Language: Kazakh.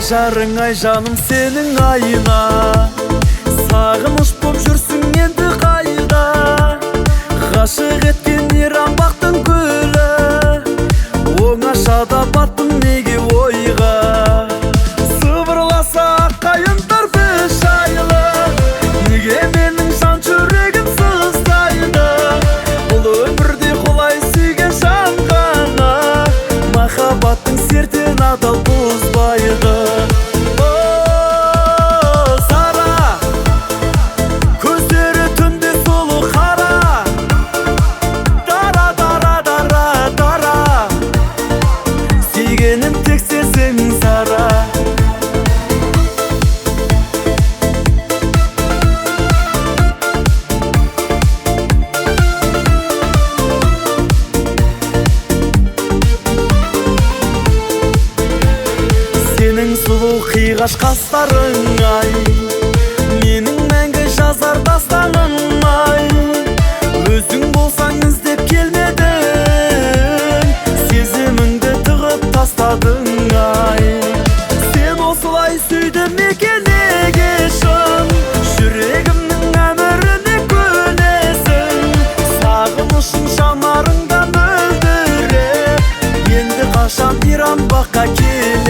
Ажарың ай жаным сенің айна, сағыныш боп жүрсің енді қайда? Ғашық еткен иран бақтың гүлі, оңашада баттым неге ойға? Сыбырласа қайындар біз жайлы, неге менің жан жүрегім сыздайды? Бұл өмірде құлай сүйген жан ғана махаббаттың сертін адал бұзбайды. Сара, көздері түнде сұлу қара, дара дара дара дара, сүйгенім тек сенсің Сара. Сенің сұлу қиғаш қастарың ай, менің мәңгі жазар дастаным ай. Өзің болсаң іздеп келмедің, сезіміңді тығып тастадың ай. Сен осылай сүйдің екен неге шын, жүрегімнің әміріне көнесің. Сағынышың жанарыңда мөлдіреп, енді қашан иран баққа келесің?